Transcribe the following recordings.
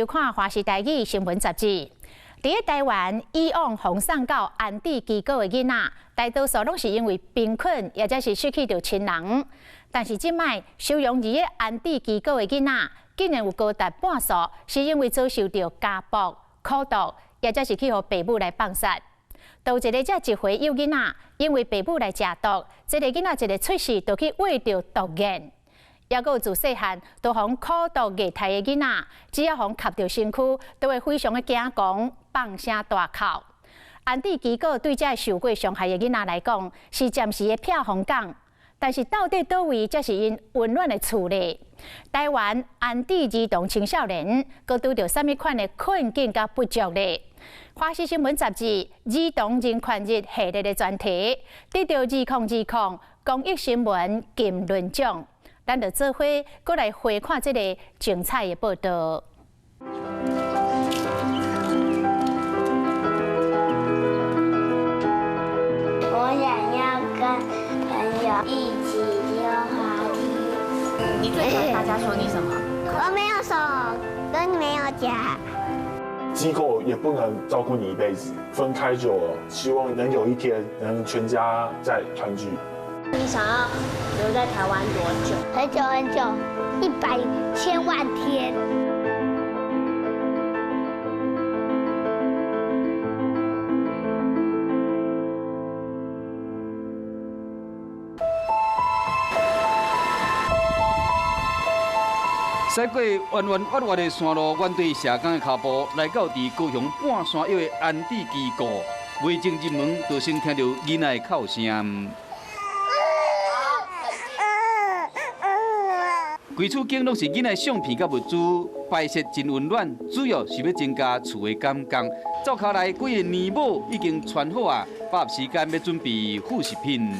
收看華視台語新聞雜誌。佇咧台灣，以往予送到安置機構的囡仔，大多數攏是因為貧困，抑或者是失去著親人。但是這擺收容佇咧安置機構的囡仔，竟然有高達半數是因為遭受著家暴、苦毒，抑或者是去予爸母來放殺。有一个才一歲幼囡仔，因為爸母來食毒，這个囡仔一个出世就去餵著毒癮。抑閣有自細漢都予苦毒虐待的囡仔，只要予磕著身軀，都會非常的驚狂，放聲大哭。安置機構對這受過傷害的囡仔來講，是暫時的避風港，但是到底佗位才是𪜶溫暖的厝咧？台灣安置兒童青少年，閣拄著啥物款的困境佮不足咧？華視新聞雜誌兒童人權日系列的專題，得著2020公益新聞金輪獎。咱就做伙閣來回看這个精彩的報導。我想要跟朋友一起溜滑梯。你最喜歡大家說你什麼？我沒有手，跟沒有腳。機構也不能照顧你一輩子，分開久了，希望能有一天能全家再團聚。你想要留在台灣多久？很久很久，100千萬天。駛過彎彎彎彎的山路，阮對社工的跤步來到佇高雄半山腰的安置機構，未經入門，就先聽著囡仔的哭聲。規厝景攏是囡仔相片佮物資，擺設真溫暖，主要是欲增加厝的感覺。灶跤內幾个奶母已經穿好啊，把握時間欲準備副食品。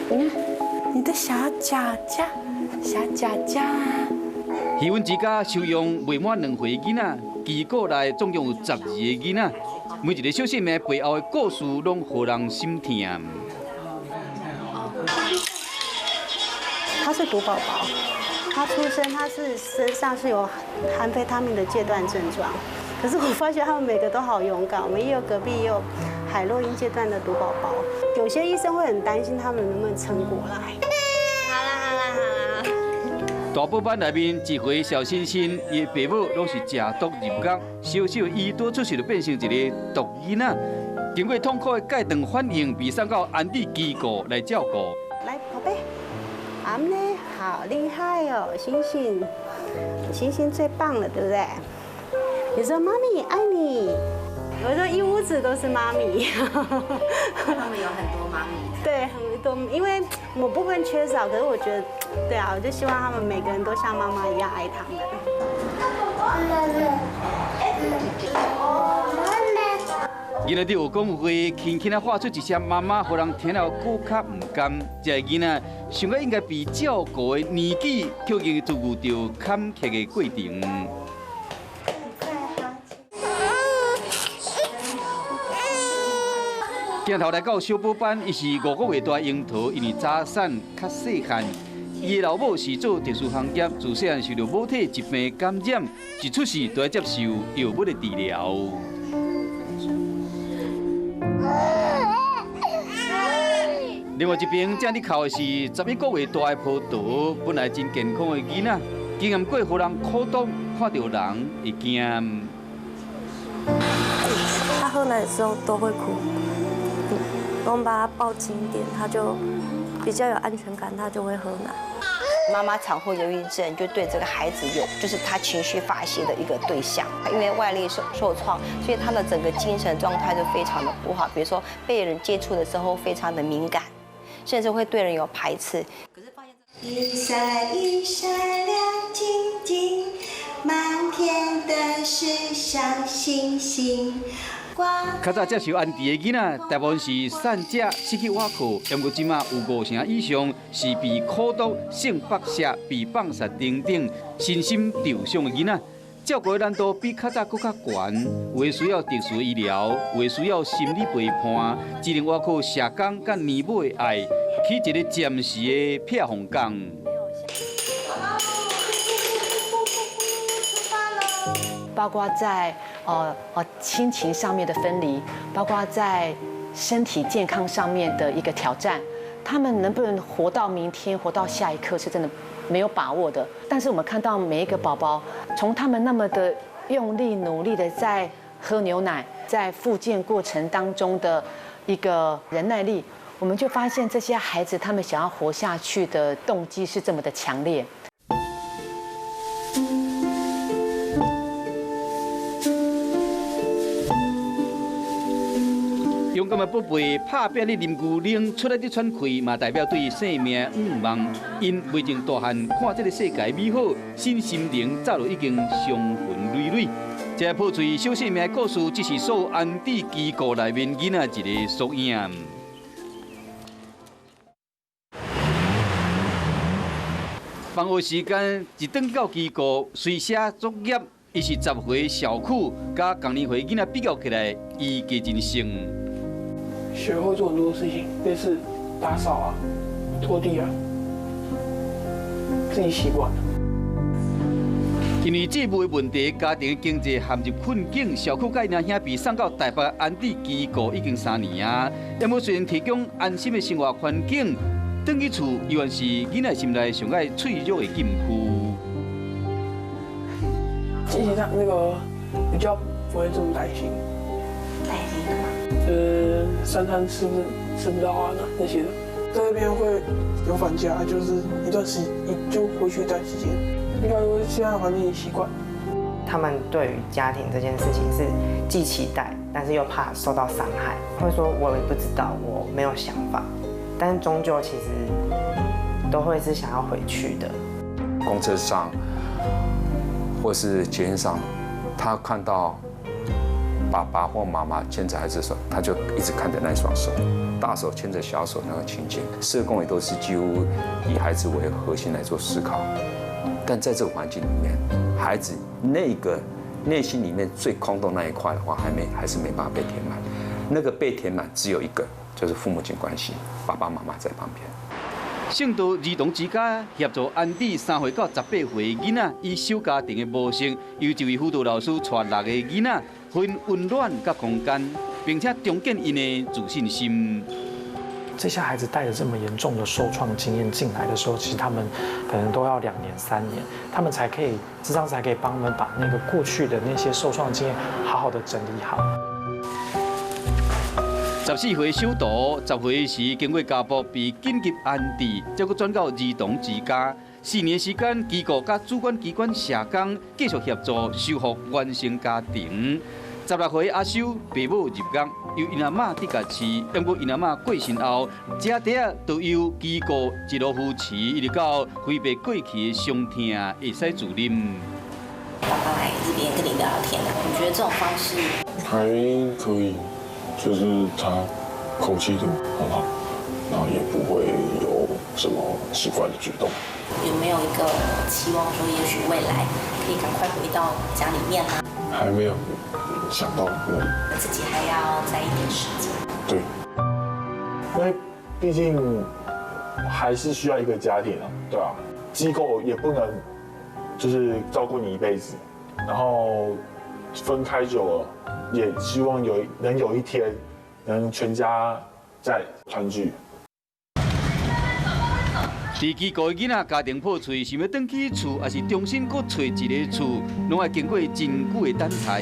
你看，你的小腳腳，小腳腳。希雲之家收容未滿2歲囡仔，機構內總共有12个囡仔，每一个小生命背後的故事攏予人心疼。他是毒寶寶，他出生他是身上是有安非他命的戒斷症狀，可是我發現他們每個都好勇敢。我們也有隔壁也有海洛因戒斷的毒寶寶，有些醫生會很擔心他們能不能撐過來。好啦好啦好啦。大寶班內面一歲小星星，伊的爸母攏是食毒入獄，小小伊拄出世就變成一个毒囡仔，經過痛苦的戒斷反應，被送到安置機構來照顧。來，寶貝。阿呢，好厲害哦，星星，星星最棒了，對不對？你說媽咪愛你，我說一屋子都是媽咪。他們有很多媽咪。對，很多，因為某部分缺少，可是我覺得，對啊，我就希望他們每個人都像媽媽一樣愛他們。囡仔佇學講話，輕輕仔喊出一聲媽媽，予人聽了閣較毋甘。這个囡仔想講應該被照顧的年紀，卻已經遭遇著坎坷的過程。鏡頭來到小寶班，伊是5個月大嬰童，因為早產較細漢，伊的老母是做特殊行業，自細漢受著母體疾病感染，一出世就愛接受藥物的治療。另外一邊正佇哭的是11個月大的葡萄，本來真健康的囡仔，經驗過予人苦毒，看著人會驚。他喝奶的時候都會哭，我們把他抱緊一點，他就比較有安全感，他就會喝奶。媽媽產後憂鬱症就對這個孩子有，就是他情緒發洩的一個對象，因為外力受創，所以他的整個精神狀態就非常的不好。比如說被人接觸的時候非常的敏感，甚至會對人有排斥。可是發現一閃一閃亮晶晶，滿天的是小星星。較早接受安置的囡仔，大部分是散者失去倚靠，毋過這馬有5成以上是被苦毒、性剝削、被放殺等等身心受傷的囡仔。照顧的難度比較早閣較懸，有的需要特殊醫療，有的需要心理陪伴，只能倚靠社工佮奶母的愛，起一个暫時的避風港。包括在親情上面的分離，包括在身體健康上面的一個挑戰，他們能不能活到明天，活到下一刻，是真的沒有把握的。但是我們看到每一個寶寶，從他們那麼的用力努力的在喝牛奶，在復健過程當中的一個忍耐力，我們就發現這些孩子他們想要活下去的動機是這麼的強烈。勇敢的寶貝拍拚咧啉牛奶，出來咧喘氣，嘛代表對生命向望。𪜶未經大漢，看這个世界美好，身心靈早就已經傷痕累累。這个破碎小生命的故事，只是所有安置機構內面囡仔一个縮影。放學時間一轉到機構，隨寫作業，伊是10歲小區，佮仝年歲囡仔比較起來，伊加真省。學會做很多事情，類似打掃啊、拖地啊，自己習慣。因為債務的問題，家庭經濟陷入困境，小區佮𪜶兄弟送到台北安置機構已經3年啊。毋過雖然提供安心的生活環境，轉去厝依然是囡仔心內上愛脆弱的禁區。其實他那個比較不會這麼擔心。擔心什麼？三餐吃不到啊，那些的，在那邊會有返家，就是一段時就回去一段時間。應該說現在環境習慣。他們對於家庭這件事情是既期待，但是又怕受到傷害，會說我也不知道，我沒有想法，但是終究其實都會是想要回去的。公車上或是捷運上，他看到爸爸或媽媽牽着孩子的手，他就一直看着那雙手，大手牽着小手那個情景。社工也都是幾乎以孩子為核心來做思考，但在這個環境裡面，孩子那個內心裡面最空洞那一塊的話，還是沒辦法被填滿。那個被填滿只有一個，就是父母親關係，爸爸媽媽在旁邊。聖道兒童之家協助安置3歲到18歲囡仔，以小家庭的模式，由一位輔導老師帶6个囡仔，分溫暖佮空間，並且重建𪜶的自信心。這些孩子帶着這麼嚴重的受創經驗進來的時候，其實他們可能都要2年、3年，他們才可以，諮商才可以幫他們把那個過去的那些受創經驗好好的整理好。14歲小杜，10歲時經過家暴被緊急安置，才閣轉到兒童之家。4年時間，機構佮主管機關社工繼續協助修復原生家庭。16歲阿修爸母入獄，由𪜶阿嬤佇共飼，毋過𪜶阿嬤過身後，這塊仔就由機構一路扶持，一直到揮別過去的傷痛，會使自認。爸爸來這邊跟你聊天，你覺得這種方式還可以？就是他口氣都很好，然後也不會有什麼奇怪的舉動。有沒有一個期望說，也許未來可以趕快回到家裡面啊？還沒有想到那裡，自己還要再一點時間。對，因為畢竟還是需要一個家庭啊，對啊，機構也不能就是照顧你一輩子，然後分開久了。也希望能有一天能全家再團聚。佇機構的囡仔家庭破碎，想欲轉去厝，抑是重新閣揣一个厝，攏愛經過真久的等待。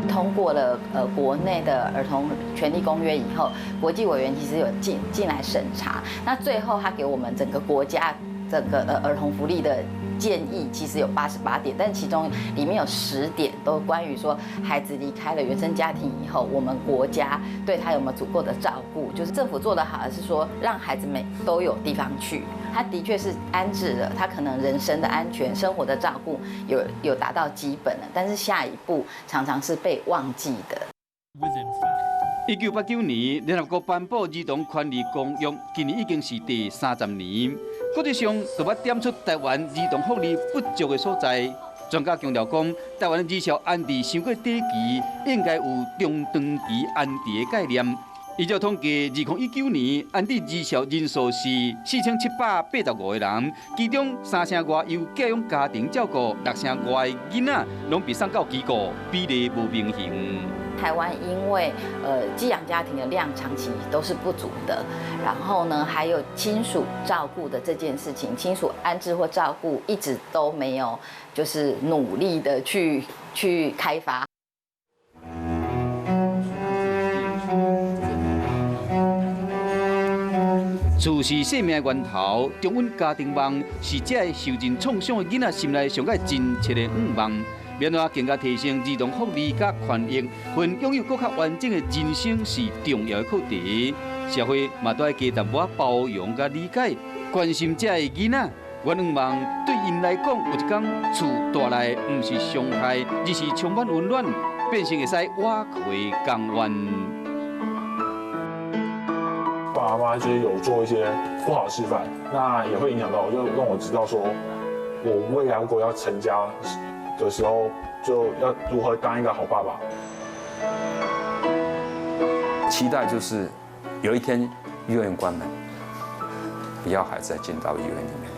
通過了國內的兒童權利公約以後，國際委員其實有進來審查，那最後他給我們整個國家整個兒童福利的建議其實有88點，但其中裡面有10點都關於說孩子離開了原生家庭以後，我們國家對他有沒有足夠的照顧？就是政府做得好，是說讓孩子們都有地方去。他的確是安置了，他可能人身的安全、生活的照顧有達到基本了，但是下一步常常是被忘記的。1989年，聯合國頒布兒童權利公約，今年已經是第30年。國際上就捌點出台灣兒童福利不足的所在。專家強調講，台灣兒少安置傷過短期，應該有中長期安置的概念。依照統計，2019年安置兒少人數是4785個人，其中三成外由寄養家庭照顧，六成外的囡仔攏被送到機構，比例無平衡。台灣因為寄養家庭的量長期都是不足的，然後呢，還有親屬照顧的這件事情，親屬安置或照顧一直都沒有，就是努力的去開發。厝是生命的源頭，中穩家庭夢是這个受盡創傷的囡仔心內上蓋真切的願望。欲按怎更加提升兒童福利佮權益，予𪜶擁有閣較完整的人生是重要的課題。社會嘛都愛加淡薄仔包容佮理解，關心這个囡仔。阮望對𪜶來講，有一工厝帶來毋是傷害，而是充滿溫暖，變成會使倚靠的港灣。爸媽就是有做一些不好的示範，那也會影響到我，就讓我知道說，我未來如果要成家的時候，就要如何當一個好爸爸。期待就是有一天醫院關門，不要孩子再進到醫院裡面。